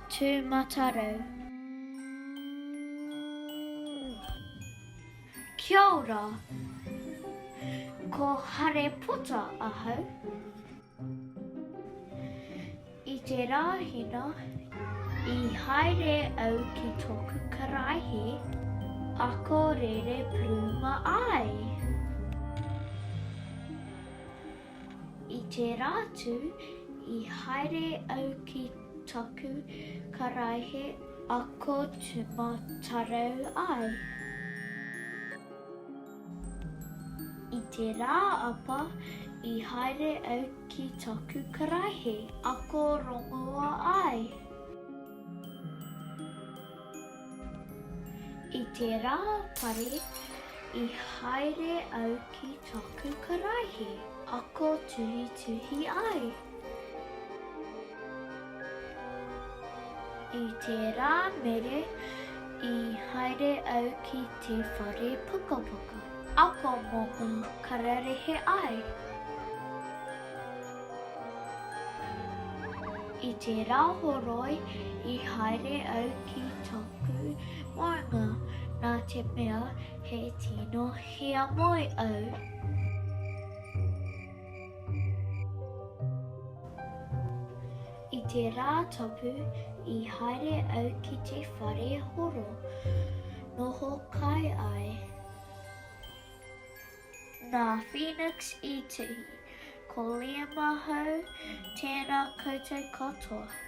Tūmatarau. Kia ora! Ko Hare Pota ahau. I te Rāhina, i haere au ki tōku karaehe ako rere puruma ai. I te Rātū, i haere au ki taku karaehe ako tūmatarau ai. I te Rāapa, i haere au ki taku karaehe ako rongoa ai. I te Rāpare, i haere au ki taku karaehe ako tuhituhi ai. I te Rāmere, i haere au ki te whare pukapuka ako mō ngā kararehe ai. I te Rāhoroi i haere au ki taku maunga nā te mea he tino hiamoe au. I te Rātapu i haere au ki te whare horo noho kai ai. Nā Phoenix i tuhi. Ko Liam ahau, tēnā koutou katoa.